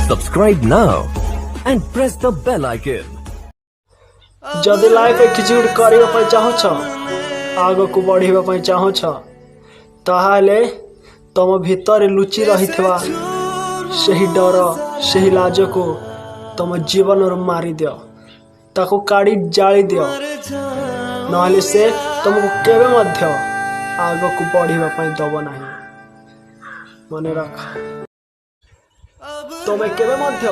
Subscribe now and press the bell icon. ଯଦି ଲାଇଫରେ କିଛି ଗୋଟେ କରିବା ପାଇଁ ଚାହୁଁଛ, ଆଗକୁ ବଢ଼ିବା ପାଇଁ ଚାହୁଁଛ, ତାହେଲେ ତମ ଭିତରେ ଲୁଚି ରହିଥିବା ସେହି ଡର, ସେହି ଲାଜକୁ ତମ ଜୀବନରୁ ମାରିଦିଅ, ତାକୁ କାଢ଼ି ଜାଳି ଦିଅ। ନହେଲେ ସେ ତମକୁ କେବେ ମଧ୍ୟ ଆଗକୁ ବଢ଼ିବା ପାଇଁ ଦବ ନାହିଁ। ମନେ ରଖ, ତମେ କେବେ ମଧ୍ୟ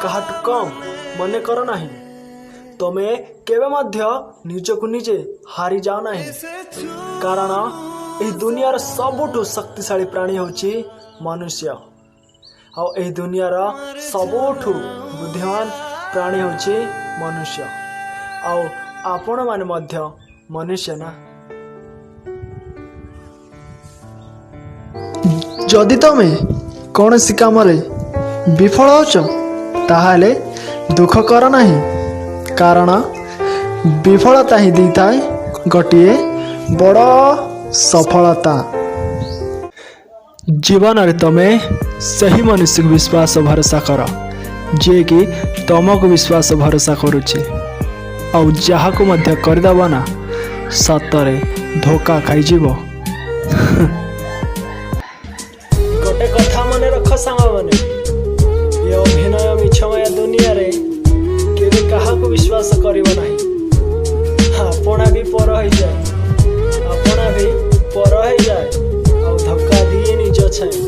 କାହାଠୁ କମ୍ ମନେ କର ନାହିଁ। ତମେ କେବେ ମଧ୍ୟ ନିଜକୁ ନିଜେ ହାରିଯାଅ ନାହିଁ, କାରଣ ଏହି ଦୁନିଆର ସବୁଠୁ ଶକ୍ତିଶାଳୀ ପ୍ରାଣୀ ହେଉଛି ମନୁଷ୍ୟ, ଆଉ ଏହି ଦୁନିଆର ସବୁଠୁ ବୁଦ୍ଧିମାନ ପ୍ରାଣୀ ହେଉଛି ମନୁଷ୍ୟ। ଆଉ ଆପଣମାନେ ମଧ୍ୟ ମନୁଷ୍ୟ ନା? ଯଦି ତମେ କୌଣସି କାମରେ ବିଫଳ ହେଉଛ, ତାହେଲେ ଦୁଃଖ କର ନାହିଁ, କାରଣ ବିଫଳତା ହିଁ ଦେଇଥାଏ ଗୋଟିଏ ବଡ଼ ସଫଳତା। ଜୀବନରେ ତମେ ସେହି ମନୁଷ୍ୟକୁ ବିଶ୍ୱାସ ଭରସା କର, ଯିଏକି ତମକୁ ବିଶ୍ୱାସ ଭରସା କରୁଛି। ଆଉ ଯାହାକୁ ମଧ୍ୟ କରିଦେବ ନା, ସତରେ ଧୋକା ଖାଇଯିବ। ଗୋଟେ କଥା ମନେ ରଖ ସାଙ୍ଗମାନେ, ଏ ଅଭିନୟ ମିଛମୟ ଦୁନିଆରେ କେବେ କାହାକୁ ବିଶ୍ୱାସ କରିବ ନାହିଁ। ଆପଣା ବି ପର ହେଇଯାଏ, ଆପଣା ବି ପର ହେଇଯାଏ, ଆଉ ଧକ୍କା ଦିଏ ନିଜ ଛାଇ।